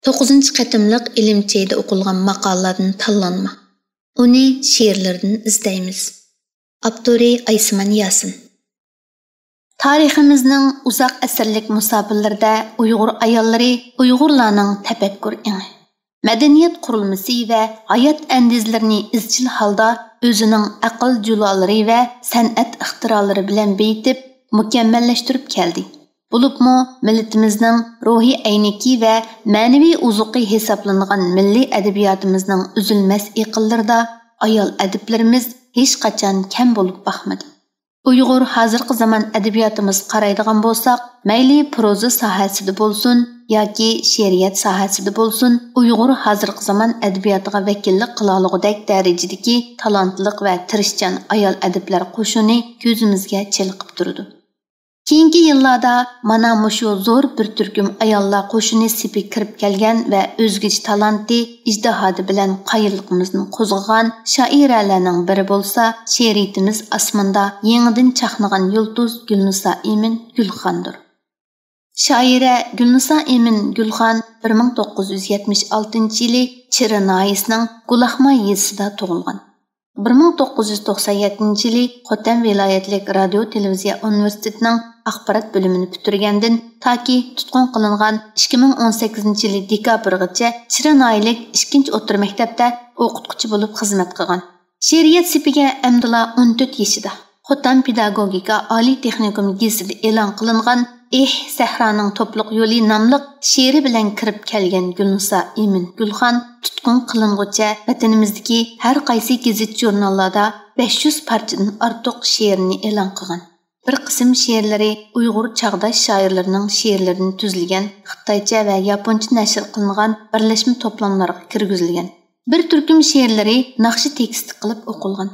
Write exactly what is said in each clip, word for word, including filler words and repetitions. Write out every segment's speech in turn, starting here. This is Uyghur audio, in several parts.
توققۇزىنچى قېتىملىق ئىلىم چېيىدا ئوقۇلغان ماقالىلاردىن تاللانما. ئۇنى شېئىرلىرىدىن ئىزدەيمىز. ئاپتورى ئايسىمان ياسىن. تارىخىمىزنىڭ ئۇزاق ئەسىرلىك مۇساپىلىرىدە ئۇيغۇر ئاياللىرى ئۇيغۇرلارنىڭ تەپەككۇر ئېڭى، مەدەنىيەت قۇرۇلمىسى ۋە ھايات ئەندىزىلىرىنى ئىزچىل ھالدا ئۆزىنىڭ ئەقىل جۇلالىرى ۋە سەنئەت ئىختىرالىرى بىلەن بېيىتىپ، مۇكەممەللەشتۈرۈپ كەلدى. بولۇپمۇ مىللىتىمىزنىڭ روھىي ئەينىكى ۋە مەنىۋى ئوزۇقى ھېسابلىنىدىغان مىللىي ئەدەبىياتىمىزنىڭ ئۈزۈلمەس ئېقىنلىرىدا ئايال ئەدىبلىرىمىز ھېچقاچان كەم بولۇپ باقمىدى. ئۇيغۇر ھازىرقى زامان ئەدەبىياتىمىزغا قارايدىغان بولساق، مەيلى پروزا ساھەسىدە بولسۇن ياكى شېئىرىيەت ساھەسىدە بولسۇن، ئۇيغۇر ھازىرقى زامان ئەدەبىياتىغا ۋەكىللىك قىلالىغۇدەك دەرىجىدىكى تالانتلىق ۋە تىرىشچان ئايال ئەدىبلەر قوشۇنى كۆزىمىزگە چېلىقىپ تۇرىدۇ. كېيىنكى يىللاردا مانا مۇشۇ زور بىر تۈركۈم ئاياللار قوشۇنى سېپىگە كىرىپ كەلگەن ۋە ئۆزگىچە تالانتى، ئىجتىھادى بىلەن قايىللىقىمىزنى قوزغىغان شائىرەلەرنىڭ بىرى بولسا، شېئىرىيىتىمىز ئاسمىنىدا يېڭىدىن چاقنىغان يۇلتۇز گۈلنىسا ئىمىن گۈلخاندۇر. شائىرە گۈلنىسا ئىمىن گۈلخان بىر مىڭ توققۇز يۈز يەتمىش ئالتىنچى يىلى چىرى ناھىيەسىنىڭ گۇلاخما يېزىسىدا تۇغۇلغان. بىر مىڭ توققۇز يۈز توقسان يەتتىنچى يىلى خوتەن ۋىلايەتلىك رادىيو تېلېۋىزىيە ئۇنىۋېرسىتېتىنىڭ ئاخبارات بۆلۈمىنى پۈتتۈرگەندىن تاكى تۇتقۇن قىلىنغان ئىككى مىڭ ئون سەككىزىنچى يىلى دېكابىرغىچە چىرى ناھىيەلىك ئىككىنچى ئوتتۇرا مەكتەپتە ئوقۇتقۇچى بولۇپ خىزمەت قىلغان. شېئىرىيەت سېپىگە ئەمدىلا ئون تۆت يېشىدا خوتەن پېداگوگىكا ئالىي تېخنىكوم گېزىتىدە ئېلان قىلىنغان ئېھ، سەھرانىڭ توپلۇق يولى ناملىق شېئىرى بىلەن كىرىپ كەلگەن گۈلنىسا ئىمىن گۈلخان تۇتقۇن قىلىنغۇچە ۋەتىنىمىزدىكى ھەر قايسى گېزىت-ژۇرناللاردا بەش يۈز پارچىدىن ئارتۇق شېئىرىنى ئېلان قىلغان. بىر قىسىم شېئىرلىرى ئۇيغۇر چاغداش شائىرلىرىنىڭ شېئىرلىرىدىن تۈزۈلگەن، خىتايچە ۋە ياپونچە نەشر قىلىنغان بىرلەشمە توپلاملارغا كىرگۈزۈلگەن. بىر تۈركۈم شېئىرلىرى ناخشا تېكىستى قىلىپ ئوقۇلغان.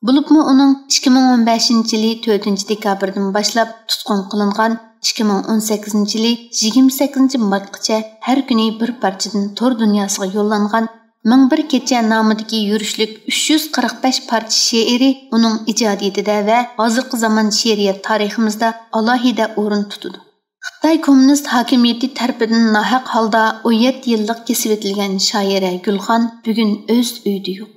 بولۇپمۇ ئۇنىڭ ئىككى مىڭ ئون بەشىنچى يىلى تۆتىنچى دېكابىردىن باشلاپ تۇتقۇن قىلىنغان، ئىككى مىڭ ئون سەككىزىنچى يىلى يىگىرمە سەككىزىنچى مارتقىچە ھەر كۈنى بىر پارچىدىن تور دۇنياسىغا يوللانغان مىڭ بىر كېچە نامىدىكى يۈرۈشلۈك ئۈچ يۈز قىرىق بەش پارچە شېئىرى ئۇنىڭ ئىجادىيىتىدە ۋە ھازىرقى زامان شېئىرىيەت تارىخىمىزدا ئالاھىدە ئورۇن تۇتىدۇ. خىتاي كوممۇنىست ھاكىمىيىتى تەرىپىدىن ناھەق ھالدا ئون يەتتە يىللىق كېسىۋېتىلگەن شائىرە گۈلخان بۈگۈن ئۆز ئۆيىدە يوق.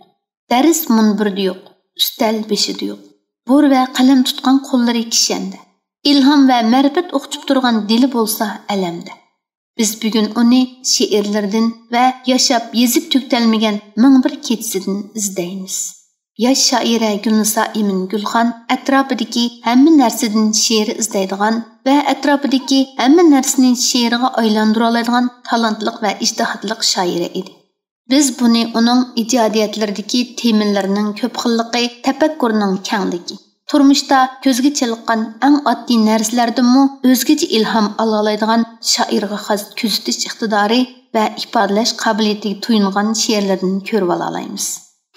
دەرس مۇنبىرىدە يوق، ئۈستەل بېشىدا يوق. بور ۋە قەلەم تۇتقان قوللىرى كىشەندە. ئىلھام ۋە مەرىپەت ئوقچۇپ تۇرغان دىلى بولسا ئەلەمدە. بىز بۈگۈن ئۇنى شېئىرلىرىدىن ۋە ياشاپ، يېزىپ تۈگىتەلمىگەن مىڭ بىر كېچىسىدىن ئىزدەيمىز. ياش شائىرە گۈلنىسا ئىمىن گۈلخان ئەتراپىدىكى ھەممە نەرسىدىن شېئىر ئىزدەيدىغان ۋە ئەتراپىدىكى ھەممە نەرسىنى شېئىرغا ئايلاندۇرالايدىغان تالانتلىق ۋە ئىجتىھاتلىق شائىرە ئىدى. بىز بۇنى ئۇنىڭ ئىجادىيەتلىرىدىكى تېمىلىرىنىڭ كۆپ خىللىقى، تەپەككۇرىنىڭ كەڭلىكى، تۇرمۇشتا كۆزگە چېلىققان ئەڭ ئاددىي نەرسىلەردىنمۇ ئۆزگىچە ئىلھام ئالالايدىغان شائىرغا خاس كۆزىتىش ئىقتىدارى ۋە ئىپادىلەش قابىلىيىتىگە تويۇنغان شېئىرلىرىدىن كۆرۈۋالالايمىز.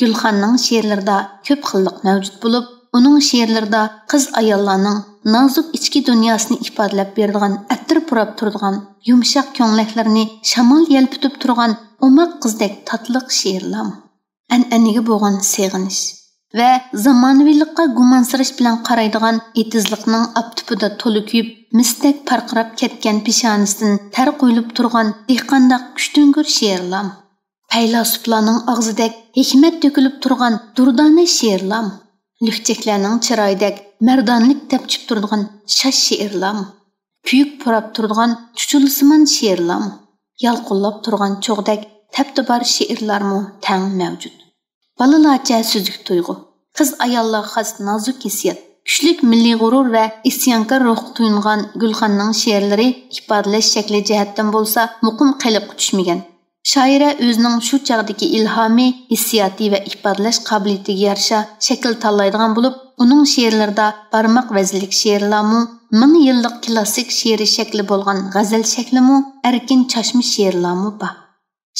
گۈلخاننىڭ شېئىرلىرىدا كۆپ خىللىق مەۋجۇت بولۇپ، ئۇنىڭ شېئىرلىرىدا قىز-ئاياللارنىڭ نازۇك ئىچكى دۇنياسىنى ئىپادىلەپ بېرىدىغان ئەتىر پۇراپ تۇرىدىغان يۇمشاق كۆڭلەكلىرىنى شامال يەلپۈتۈپ تۇرغان ئوماق قىزدەك تاتلىق شېئىرلارمۇ، ئەنئەنىگە بولغان سېغىنىش ۋە زامانىۋىلىققا گۇمانسىراش بىلەن قارايدىغان ئېتىزلىقنىڭ ئاپتىپىدا تولا كۆيۈپ، مىستەك پارقىراپ كەتكەن پېشانىسىدىن تەر قۇيۇلۇپ تۇرغان دېھقانداق كۈچتۈڭگۈر شېئىرلارمۇ، پەيلاسوپلارنىڭ ئاغزىدەك ھېكمەت تۆكۈلۈپ تۇرغان دۇردانە شېئىرلارمۇ، لۈكچەكلەرنىڭ چىرايىدەك مەردانىلىك تەپچىپ تۇرىدىغان شاش شېئىرلارمۇ، كۆيۈك پۇراپ تۇرىدىغان چۇچۇلىسىمان شېئىرلارمۇ، يالقۇنلاپ تۇرغان چوغدەك تەپتى بار شېئىرلارمۇ تەڭ مەۋجۇت. بالىلارچە سۈزۈك تۇيغۇ، قىز-ئاياللارغا خاس نازۇك ھېسسىيات، كۈچلۈك مىللىي غۇرۇر ۋە ئىسيانكار روھقا تويۇنغان گۈلخاننىڭ شېئىرلىرى ئىپادىلەش شەكلى جەھەتتىن بولسا مۇقىم قېلىپقا چۈشمىگەن. شائىرە ئۆزىنىڭ شۇ چاغدىكى ئىلھامى، ھېسسىياتى ۋە ئىپادىلەش قابىلىيىتىگە يارىشا شەكىل تاللايدىغان بولۇپ، ئۇنىڭ شېئىرلىرىدا بارماق ۋەزىنلىك شېئىرلارمۇ، مىڭ يىللىق كلاسسىك شېئىرىي شەكلى بولغان غەزەل شەكلىمۇ، ئەركىن چاچما شېئىرلارمۇ بار.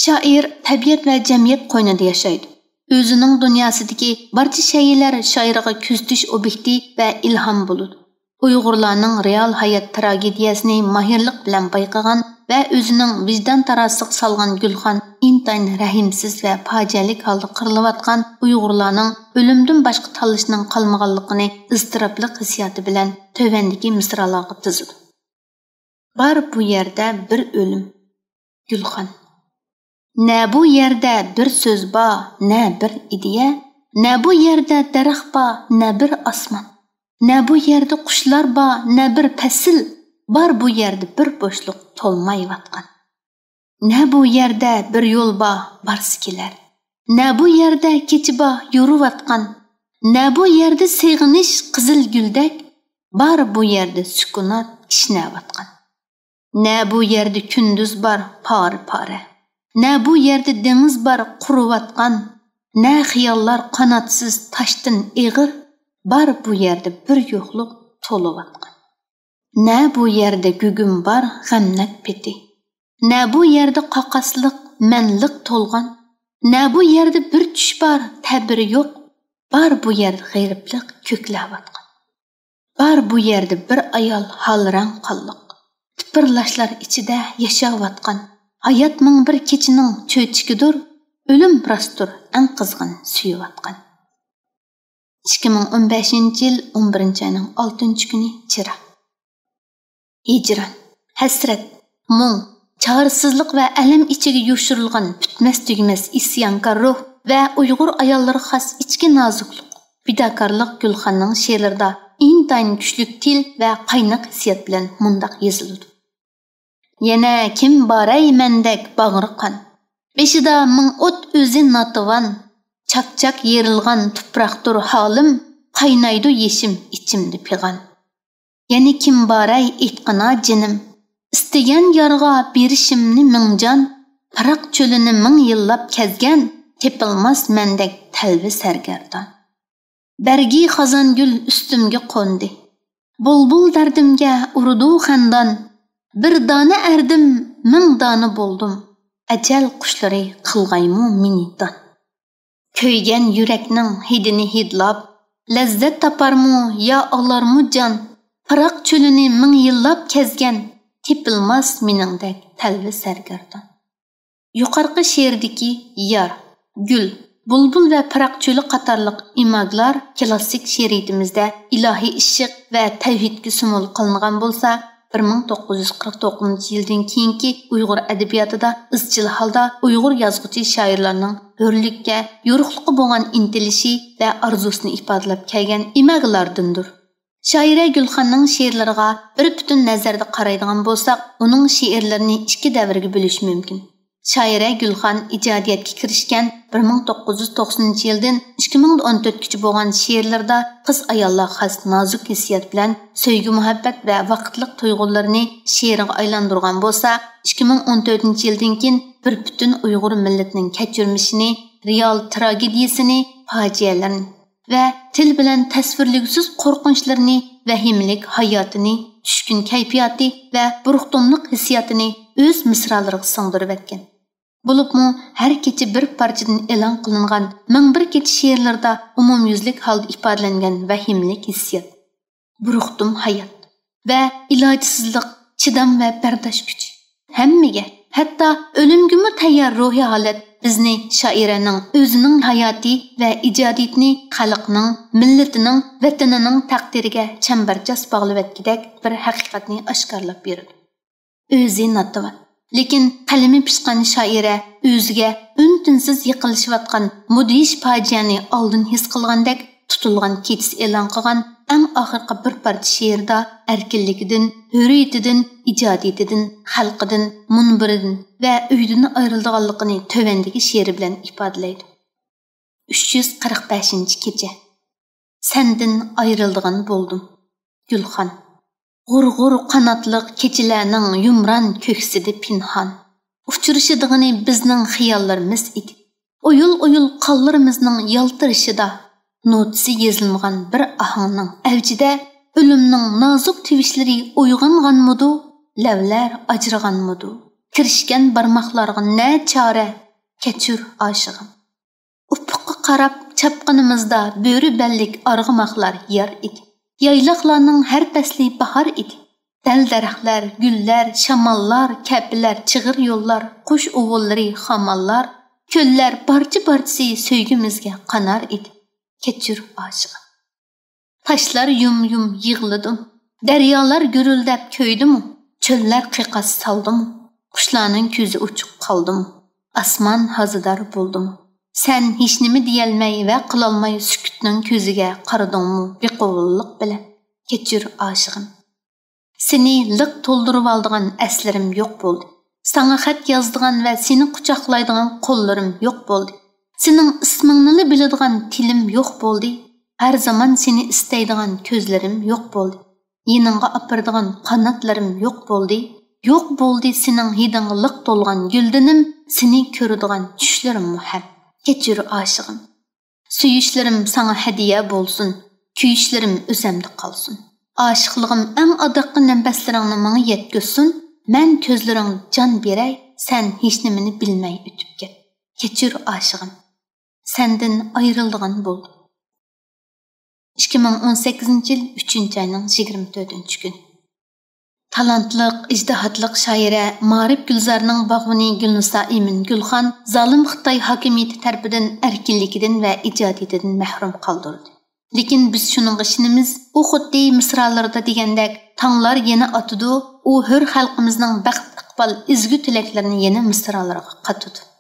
شائىر تەبىئەت ۋە جەمئىيەت قوينىدا ياشايدۇ. ئۆزىنىڭ دۇنياسىدىكى بارچە شەيئىلەر شائىرغا كۆزىتىش ئوبيېكتى ۋە ئىلھام بولىدۇ. ئۇيغۇرلارنىڭ رېئال ھايات تراگېدىيەسىنى ماھىرلىق بىلەن بايقىغان ۋە ئۆزىنىڭ ۋىجدان تارازىسىغا سالغان گۈلخان ئىنتايىن رەھىمسىز ۋە پاجىئەلىك ھالدا قىرىلىۋاتقان ئۇيغۇرلارنىڭ ئۆلۈمدىن باشقا تاللىشىنىڭ قالمىغانلىقىنى ئىزتىراپلىق ھېسسىياتى بىلەن تۆۋەندىكى مىسرالارغا تىزىدۇ. بار بۇ يەردە بىر ئۆلۈم. گۈلخان. نە بۇ يەردە بىر سۆز بار، نە بىر ئىدىيە، نە بۇ يەردە دەرەخ بار، نە بىر ئاسمان، نە بۇ يەردە قۇشلار بار، نە بىر پەسىل، بار بۇ يەردە بىر بوشلۇق تولمايۋاتقان. نە بۇ يەردە بىر يول بار، بارسا كېلەر، نە بۇ يەردە كېچە بار، يورۇۋاتقان، نە بۇ يەردە سېغىنىش قىزىل گۈلدەك، بار بۇ يەردە سۈكۈنات كىشنەۋاتقان. نە بۇ يەردە كۈندۈز بار پارە-پارە، نە بۇ يەردە دېڭىز بار قۇرۇۋاتقان، نە خىياللار قاناتسىز تاشتىن ئېغىر، بار بۇ يەردە بىر يوقلۇق تولۇۋاتقان. نە بۇ يەردە گۇگۇم بار غەمناك پېتى، نە بۇ يەردە قاقاسلىق، مەنلىق تولغان، نە بۇ يەردە بىر چۈش بار تەبىرى يوق، بار بۇ يەردە غېرىبلىق كۆكلەۋاتقان. بار بۇ يەردە بىر ئايال ھالرەڭ قانلىق، تىپىرلاشلار ئىچىدە ياشاۋاتقان. ھايات مىڭ بىر كېچىنىڭ چۆچىكىدۇر، ئۆلۈم راستتۇر ئەڭ قىزغىن سۆيۈۋاتقان. ئىككى مىڭ ئون بەشىنچى يىل ئون بىرىنچى ئاينىڭ ئالتىنچى كۈنى، چىرا. ھىجران، ھەسرەت، مۇڭ، چارىسىزلىق ۋە ئەلەم ئىچىگە يوشۇرۇلغان پۈتمەس-تۈگىمەس ئىسيانكار روھ ۋە ئۇيغۇر ئاياللىرىغا خاس ئىچكى نازۇكلۇق، پىداكارلىق گۈلخاننىڭ شېئىرلىرىدا ئىنتايىن كۈچلۈك تىل ۋە قايناق ھېسسىيات بىلەن مۇنداق يېزىلىدۇ: يەنە كىم بارەي مەندەك باغرى قان، بېشىدا مىڭ ئوت ئۆزى ناتىۋان، چاك-چاك يېرىلغان تۇپراقتۇر ھالىم، قاينايدۇ يېشىم ئىچىمدە پىغان. يەنە كىم بارەي ئېيتقىنا جېنىم، ئىستىگەن يارغا بېرىشىمنى مىڭ جان، پىراق چۆلىنى مىڭ يىللاپ كەزگەن، تېپىلماس مەندەك تەلۋە سەرگەردان. بەرگى خازانگۈل ئۈستۈمگە قوندى، بۇلبۇل دەردىمگە ئۇرىدۇ خەندان، بىر دانە ئەردىم، مىڭ دانە بولدۇم، ئەجەل قۇشلىرى قىلغايمۇ مېنى دان. كۆيگەن يۈرەكنىڭ ھىدىنى ھىدلاپ، لەززەت تاپارمۇ يا ئالارمۇ جان؟ پىراق چۆلىنى مىڭ يىللاپ كەزگەن، تېپىلماس مېنىڭدەك تەلۋە سەرگەردان. يۇقىرىقى شېئىردىكى يار، گۈل، بۇلبۇل ۋە پىراق چۆلى قاتارلىق ئىماگلار كلاسسىك شېئىرىيىتىمىزدە ئىلاھىي ئىشق ۋە تەۋھىدكە سىمۋول قىلىنغان بولسا، بىر مىڭ توققۇز يۈز قىرىق توققۇزىنچى يىلدىن كېيىنكى ئۇيغۇر ئەدەبىياتىدا ئىزچىل ھالدا ئۇيغۇر يازغۇچى شائىرلارنىڭ ھۆرلۈككە، يورۇقلۇققا بولغان ئىنتىلىشى ۋە ئارزۇسىنى ئىپادىلەپ كەلگەن ئىماگلاردىندۇر. شائىرە گۈلخاننىڭ شېئىرلىرىغا بىر پۈتۈن نەزەردە قارايدىغان بولساق، ئۇنىڭ شېئىرلىرىنى ئىككى دەۋرگە بۆلۈش مۇمكىن. شائىرە گۈلخان ئىجادىيەتكە كىرىشكەن بىر مىڭ توققۇز يۈز توقسىنىنچى يىلدىن ئىككى مىڭ ئون تۆتكىچە بولغان شېئىرلىرىدا قىز-ئاياللارغا خاس نازۇك ھېسسىيات بىلەن سۆيگۈ-مۇھەببەت ۋە ۋاقىتلىق تۇيغۇلىرىنى شېئىرغا ئايلاندۇرغان بولسا، ئىككى مىڭ ئون تۆتىنچى يىلدىن كېيىن بىر پۈتۈن ئۇيغۇر مىللىتىنىڭ كەچۈرمىشىنى، رېئال تراگېدىيەسىنى، پاجىئەلىرىنى، ۋە تىل بىلەن تەسۋىرلىگۈسىز قورقۇنچلىرىنى، ۋەھىمىلىك ھاياتىنى، چۈشكۈن كەيپىياتى ۋە بۇرۇقتۇملۇق ھېسسىياتىنى ئۆز مىسرالىرىغا سىڭدۈرۈۋەتكەن. بولۇپمۇ ھەر كېچە بىر پارچىدىن ئېلان قىلىنغان مىڭ بىر كېچە شېئىرلىرىدا ئومۇميۈزلۈك ھالدا ئىپادىلەنگەن ۋەھىمىلىك ھېسسىيات، بۇرۇقتۇم ھايات ۋە ئىلاجسىزلىق، چىدام ۋە بەرداش كۈچى، ھەممىگە، ھەتتا ئۆلۈمگىمۇ تەييار روھىي ھالەت بىزنى شائىرەنىڭ ئۆزىنىڭ ھاياتى ۋە ئىجادىيىتىنى خەلقنىڭ، مىللىتىنىڭ، ۋەتىنىنىڭ تەقدىرىگە چەمبەرچاس باغلىۋەتكۈدەك بىر ھەقىقەتنى ئاشكارىلاپ بېرىدۇ. ئۆزى ناتىۋان، لېكىن قەلىمى پىشقان شائىرە ئۆزىگە ئۈن-تىنسىز يېقىنلىشىۋاتقان مۇدھىش پاجىئەنى ئالدىن ھېس قىلغاندەك، تۇتۇلغان كېچىسى ئېلان قىلغان ئەڭ ئاخىرقى بىر پارچە شېئىردا ئەركىنلىكىدىن، ھۆرىيىتىدىن، ئىجادىيىتىدىن، خەلقىدىن، مۇنبىرىدىن ۋە ئۆيىدىن ئايرىلىدىغانلىقىنى تۆۋەندىكى شېئىرى بىلەن ئىپادىلەيدۇ. ئۈچ يۈز قىرىق بەشىنچى كېچە. سەندىن ئايرىلىدىغان بولدۇم، گۈلخان. غۇر-غۇر قاناتلىق كېچىلەرنىڭ يۇمران كۆكسىدە پىنھان، ئۇچرىشىدىغىنى بىزنىڭ خىياللىرىمىز ئىدى. ئويۇل-ئويۇل قانلىرىمىزنىڭ يالتىرىشىدا، نوتىسى يېزىلمىغان بىر ئاھاڭنىڭ ئەۋجىدە، ئۆلۈمنىڭ نازۇك تىۋىشلىرى ئويغانغانمىدۇ، لەۋلەر ئاجرىغانمىدۇ؟ كىرىشكەن بارماقلارغا نە چارە؟ كەچۈر، ئاشىقىم. ئۇپۇققا قاراپ چاپقىنىمىزدا بۆرە بەللىك ئارغىماقلار يار ئىدى. يايلاقلارنىڭ ھەر پەسلى باھار ئىدى. دەل-دەرەخلەر، گۈللەر، شاماللار، كەپىلەر، چىغىر يوللار، قۇش ئۇۋۇللىرى، خامانلار، كۆللەر پارچە-پارچىسى سۆيگۈمىزگە قانار ئىدى. كەچۈر، ئاشىقىم. تاشلار يۇم-يۇم يىغلىدىمۇ؟ دەريالار گۈرۈلدەپ كۆيدىمۇ؟ چۆللەر قىيقاس سالدىمۇ؟ قۇشلارنىڭ كۆزى ئوچۇق قالدىمۇ؟ ئاسمان ھازىدار بولدىمۇ؟ سەن ھېچنېمە دېيەلمەي ۋە قىلالماي سۈكۈتنىڭ كۆزىگە قارىدىڭمۇ بىقوۋۇللۇق بىلەن؟ كەچۈر ئاشىقىم. سېنى لىق تولدۇرۇۋالىدىغان ئەسلىرىم يوق بولدى. ساڭا خەت يازىدىغان ۋە سېنى قۇچاقلايدىغان قوللىرىم يوق بولدى. سېنىڭ ئىسمىڭنىلا بىلىدىغان تىلىم يوق بولدى. ھەر زامان سېنى ئىستەيدىغان كۆزلىرىم يوق بولدى. يېنىڭغا ئاپىرىدىغان قاناتلىرىم يوق بولدى. يوق بولدى سېنىڭ ھىدىڭغا لىق تولغان گۈلدىنىم، سېنى كۆرىدىغان چۈشلىرىممۇ ھەم. كەچۈر ئاشىقىم. سۆيۈشلىرىم ساڭا ھەدىيە بولسۇن، كۆيۈشلىرىم ئۆزەمدە قالسۇن. ئاشىقلىقىم ئەڭ ئاداققى نەپەسلىرىڭنى ماڭا يەتكۈزسۇن. مەن كۆزلىرىڭدە جان بېرەي، سەن ھېچنېمىنى بىلمەي ئۆتۈپ كەت. كەچۈر ئاشىقىم. سەندىن ئايرىلىدىغان بولدۇم. ئىككى مىڭ ئون سەككىزىنچى يىل ئۈچىنچى ئاينىڭ يىگىرمە تۆتىنچى كۈنى. تالانتلىق، ئىجتىھاتلىق شائىرە، مائارىپ گۈلزارىنىڭ باغۋىنى گۈلنىسا ئىمىن گۈلخان زالىم خىتاي ھاكىمىيىتى تەرىپىدىن ئەركىنلىكىدىن ۋە ئىجادىيىتىدىن مەھرۇم قالدۇرۇلدى. لېكىن بىز شۇنىڭغا ئىشىنىمىز، ئۇ خۇددى مىسرالىرىدا دېگەندەك، تاڭلار يەنە ئاتىدۇ، ئۇ ھۆر خەلقىمىزنىڭ بەخت، ئىقبال، ئىزگۈ تىلەكلىرىنى يەنە مىسرالىرىغا قاتىدۇ.